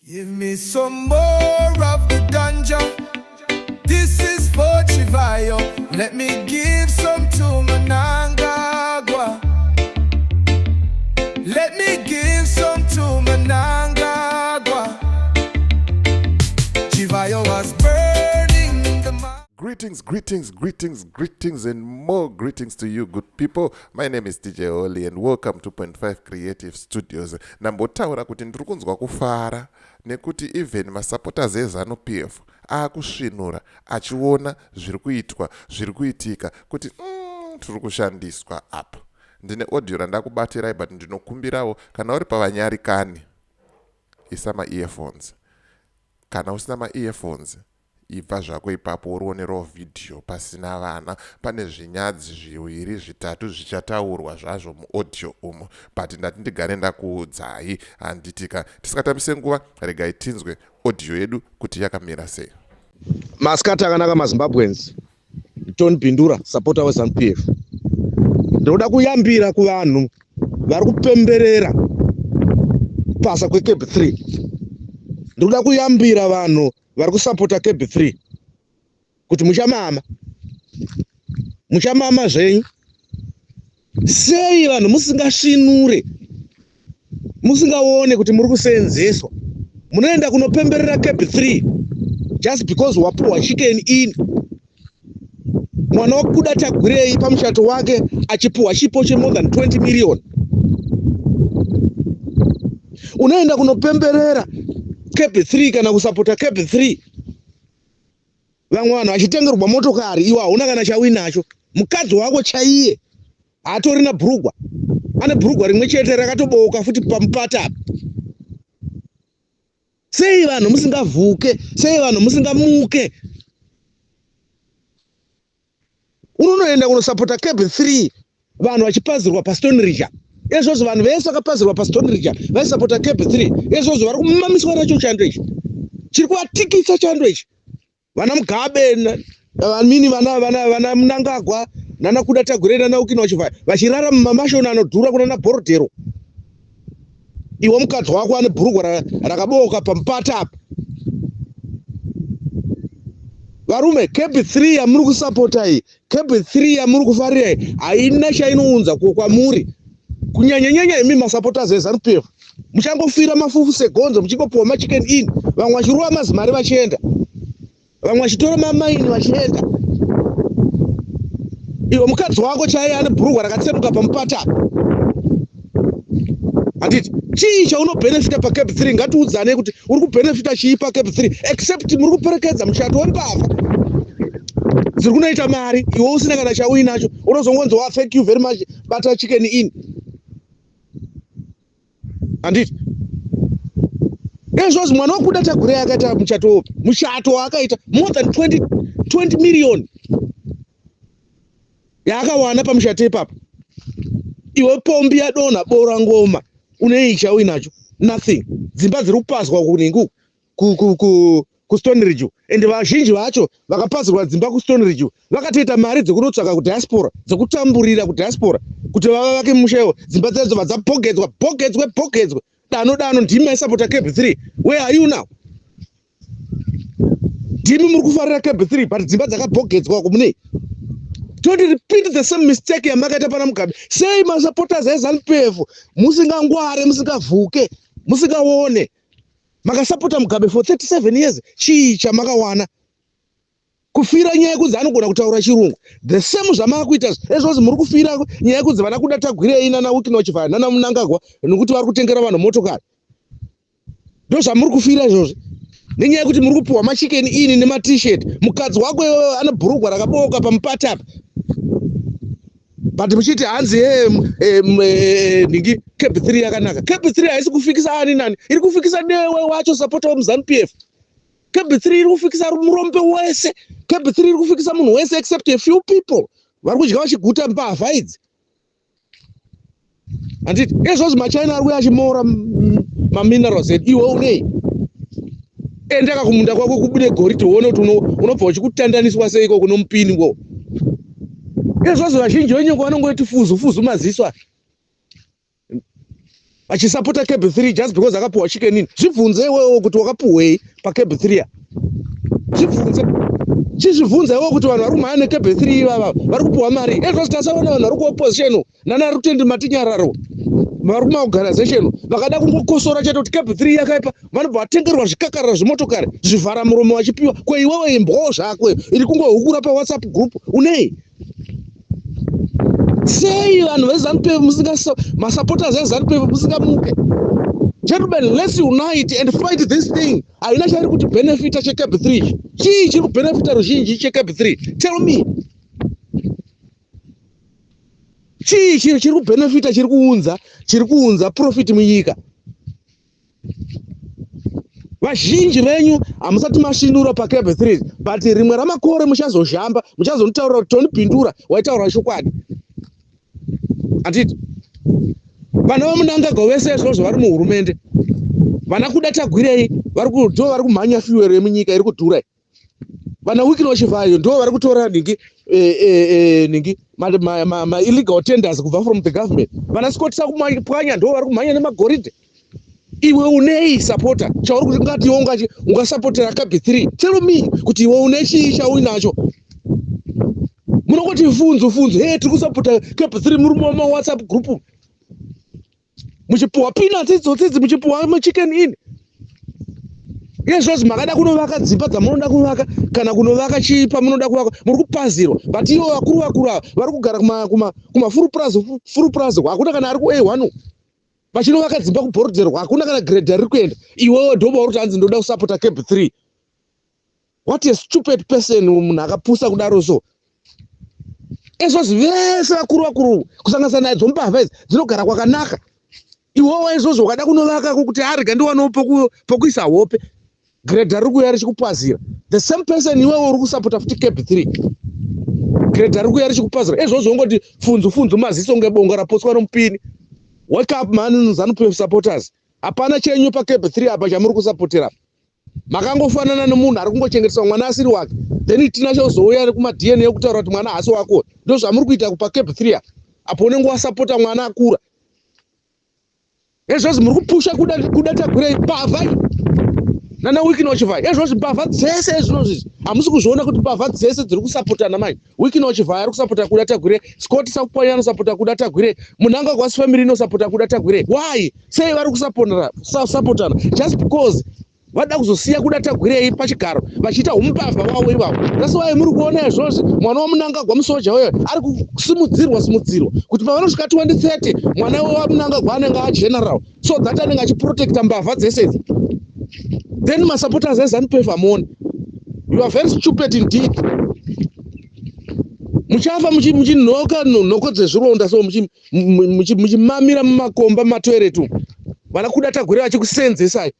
Give me some more of the ganja. This is for Chivayo. Let me give some to Mnangagwa. Let me give some to Mnangagwa. Chivayo was burning the Greetings, greetings, greetings, greetings, and more greetings to you, good people. My name is DJ Oli, and welcome to Point 5 Creative Studios. Ndambotaura kuti ndiri kunzwa kufara nekuti even masupporters eZanu PF aakusvinura achiona zviri kuitwa, zviri kuitika kuti tiri kushandiswa apa. Ndine audio randakubatirai, but ndinokumbirawo kana uri pavanyarikani, isa maearphones. Kana usina maearphones, ibva zvako ipapo urionerawo vhidhiyo pasina vana. Pane zvinyadzi zviviri zvitatu zvichataurwa zvazvo muaudio umo, but ndati ndigare ndakuudzai. Handitika tisingatambise nguva, regai tinzwe audio yedu kuti yakamira sei. Masikati akanaka, maZimbabweans. Tony Bindura, supporter weZanu PF. Ndinoda kuyambira kuvanhu vari kupemberera kupasa kweCAB 3. Ndinoda kuyambira vanhu vari kusapota CAB 3 kuti muchamama, muchamama zvenyu. Sei vanhu musingasvinure, musingaone kuti muri kuseenzeswa? Munoenda kunopemberera CAB 3 just because wapuhwa Chicken Inn. Mwana waKuda Tagwirei pamuchato wake achipuhwa chipo chemore than 20 million, unoenda kunopemberera CAB 3 kana kusapota CAB 3, vamwe vanhu vachitengerwa motokari, iwe hauna kana chauinacho. Mukadzi wako chaiye haatorina bhurugwa, ane bhurugwa rimwe chete rakatobooka futi pamupata apa. Sei vanhu musingavhuke? Sei vanhu musingamuke? Unonoenda kunosapota CAB 3, vanhu vachipazirwa paStone Ridge. Izvozvo vanhu vese vakapazirwa paStone Ridge vaisapota CAB 3. Izvozvo vari kumamiswa nacho chando ichi, chiri kuvatikisa chando ichi. Vana Mugabe, vamini, vana Mnangagwa nana Kuda Tagwirei nana Wicknell Chivayo vachirara mumamashoni anodhura kunana Borrowdale. Iwe mukadzi wako ane bhurugwa rakabooka pamupata apa. Varume, CAB 3 yamuri kusapota iyi, CAB 3 yamuri kufarira iyi, haina chainounza kwamuri, kunyanyanyanya imi masupporters eZanu PF. Muchangofira mafufu segonzo, muchingopiwa maChicken Inn, vamwe vachirova mazimari vachienda, vamwe vachitora mamaini vachienda. Iwe mukadzi wako chaiye ane bhurugwa rakatsemuka pamupata apa. Handiti chii chaunobhenefita paCAB 3? Ngatiudzane kuti uri kubhenefita chii paCAB 3, except muri kuperekedza muchato wembavha dziri kunoita mari, iwe usina kana chauinacho. Unozongonzi wa thank you very much, bata Chicken Inn. Handiti izvozvi mwana waKuda Tagwirei akaita muchato upi? Muchato waakaita more than 20 million yaakawana pamuchato ipapo. Iwe pombi yadonha bora ngoma, unei chauinacho? Nothing. Dzimba dziri kupazwa kuningi kuStone Ridge, and vazhinji vacho vakapazirwa dzimba kuStone Ridge vakatoita mari dzekunotsvaka kudiaspora, dzekutamburira kudiaspora kuti vavake musha iwo. Dzimba dzadzo vadzabhogedzwa, bhogedzwe, bhogedzwe, dano dano. Ndimi maisapota CAB 3. Where are you now? Ndimi muri kufarira CAB 3, but dzimba dzakabhogedzwa kumunei. Don't repeat the same mistake yamakaita pana Mugabe. Sei masupporters eZanu PF musingangware, musingavhuke, musingaone? Makasapota Mugabe for 37 years. Chii chamakawana? Kufira nyaya yekunzi anogona kutaura chirungu. The same zvamaakuita ezvozvi, muri kufira nyaya yekunzi vana Kuda Tagwirei nana Wicknell Chivayo nana Mnangagwa nekuti vari kutengera vanhu motokari. Ndo zvamuri kufira izvozvi, nenyaya yekuti muri kupiwa maChicken Inn nemaT-shirt. Mukadzi wako iwewe ane bhurugwa rakabooka pamupata apa, but muchiti hanzi nhingi CAB 3 yakanaka. CAB 3 haisi kufikisa ani nani, iri kufikisa newe wacho supporter wemuZanu PF. CAB 3 iri kufikisa murombe wese. CAB 3 iri kufikisa munhu wese except a few people vari kudya vachiguta mbavha idzi. Handiti izvozvi maChina ari kuya achimora maminerals edu? Iwe unei? Endaka kumunda kwako kubude goridhe, uone kuti unobva uchikutandaniswa seiko kuno mupini wo. Izvozvo vazhinji venyongo vanongoti fuzu fuzu maziso aya. Vachisapota cab 3 just because akapuhwa chicken in. Zvibvunze iwewe kuti wakapuhwei pacab 3 ya. Zvibvunze. Chizvibvunza iwewe kuti vanhu vari kumhanya necab 3 ivava vari kupuhwa mari. Ezvose tasaona vanhu vari kuopposition nana Rutendo Matinyararo vari kumaorganization vakada kungokosora chete kuti cab 3 yakaipa vanobva vatengerwa zvikakarara zvemotokari zvivhara muromo vachipiwa. Ko iwewe imbwawo zvako iri kungohukura pawhatsapp group unei? Sei vanhu veZanu-PF musinga masupporters eZanu-PF musingamuke? Gentlemen, let's unite and fight this thing. Haina chairi kuti benefita checab 3. Chii chiri kubenefita ruzhinji checab 3? Tell me. Chii chiri chiri kubenefita chiri kuunza chiri kuunza profit munyika? Vazhinji venyu hamusati masvinura pacab 3 but rimwe ramakore muchazozhamba muchazonitaurira kuti Tony Pindura waitaura chokwadi. Handiti vana vaMunangagwa vese izvozvo vari muhurumende, vana Kuda Tagwirei vari ndo vari kumhanya fuel yemunyika iri kudhura. Vana Wicknell Chivayo ndo vari kutora ningi eh, eh, eh, ningi ma, ma, ma illegal tenders kubva from the government. Vana Scott Sakupwanya ndo vari kumhanya nemagoridhe. Iwe unei supporter chauri kuti ungati iwe ungachi ungasapotera cab 3? Tell me kuti iwe une chii chauinacho. Munongoti funzu funzu, hey, tiri kusapota cab 3 muri muma WhatsApp group muchipuwa peanuts idzotsi idzi, muchipuwa machicken in. Izvozvi makada kunovaka dzimba dzamunoda kuvaka kana kunovaka chii pamunoda kuvaka muri kupazirwa, but ivo vakuru vakuru ava vari kugara kumafuru purazi, hakuna kana ari ku-A1 vachinovaka dzimba kubhorodherwa, hakuna kana grade riri kuenda. Iwewe ndoba uri kuti hanzi ndoda kusapota cab 3. What a stupid person, munhu akapusa kudaro. So izvozvi vese vakuru vakuru kusanganisa nadzo mbavha idzi dzinogara kwakanaka. Iwewe izvozvo ukada kunovaka kuti arega ndiwanewo pokuisa hope, grade riri kuuya richikupazira. The same person iwewe uri kusapota futi cab 3, grade riri kuuya richikupazira. Izvozvo ungoti funzu funzu maziso ngebonga rapotswa nomupini. Wake up man, ZANU-PF supporters, hapana chenyu pacab 3 apa chamuri kusapotera. Makangofanana nemunhu ari kungochengeteswa mwana asiri wake, then tina chozouya kumaDNA kutaura kuti mwana haasi wako. Ndo zvamuri kuita kupacab 3 apa. Apo unenge wasapota mwana akura. Ezvozvi muri kupusha kuda kuda Tagwirei mbavha nana Wicknell Chivayo. Ezvozvi mbavha dzese ezvinozvizvi hamusi kuzviona kuti mbavha dzese dziri kusapotana manje. Wicknell Chivayo ari kusapota Kuda Tagwirei, Scott Sakupwanya anosapota Kuda Tagwirei, Mnangagwa's family inosapota Kuda Tagwirei. Why? Sei vari kusapotana? Just because vada kuzosiya Kuda Tagwirei pachigaro vachiita umbavha wavo ivavo. That's why muri kuona izvozvi mwana waMunangagwa musoja uyo ari kusimudzirwa simudzirwa kuti pavanosvika 2030 mwana waMunangagwa anenge ageneral, so that anenge achiprotecta mbavha dzese idzi. Then masupporters eZANU-PF amuoni, you are very stupid indeed. Muchafa muchinhoka nhoko dzezvironda, so muchimamira mumakomba mumatoilet umu, vana Kuda Tagwirei vachikusenzesai.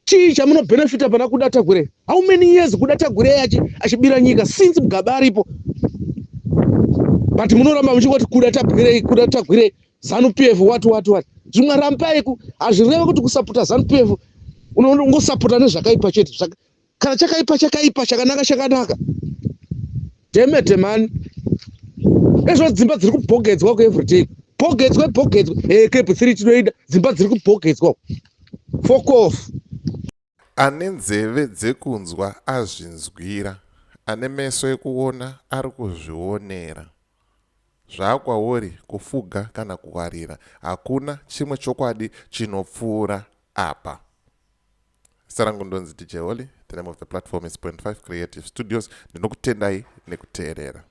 Chii chamunobhenefita pana Kuda Tagwirei? How many years Kuda Tagwirei achibira nyika since Mugabe aripo? But munoramba muchingoti Kuda Tagwirei, Kuda Tagwirei, ZANU PF, what what what. Zvimwe rambai. Hazvireve kuti kusapota ZANU PF unongosapota nezvakaipa chete. Kana chakaipa chakaipa, chakanaka chakanaka. Demete mani, ezvo dzimba dziri kubhogedzwa ku everyday, bhogedzwe bhogedzwe. E CAB 3 tinoida, dzimba dziri kubhogedzwa. Fuck off. Ane nzeve dzekunzwa azvinzwira, ane meso ekuona ari kuzvionera. Zvaakwauri kufuga kana kuwarira, hakuna chimwe chokwadi chinopfuura apa. Zita rangu ndonzi DJ Holly. The name of the platform is Point 5 Creative Studios. Ndinokutendai nekuteerera.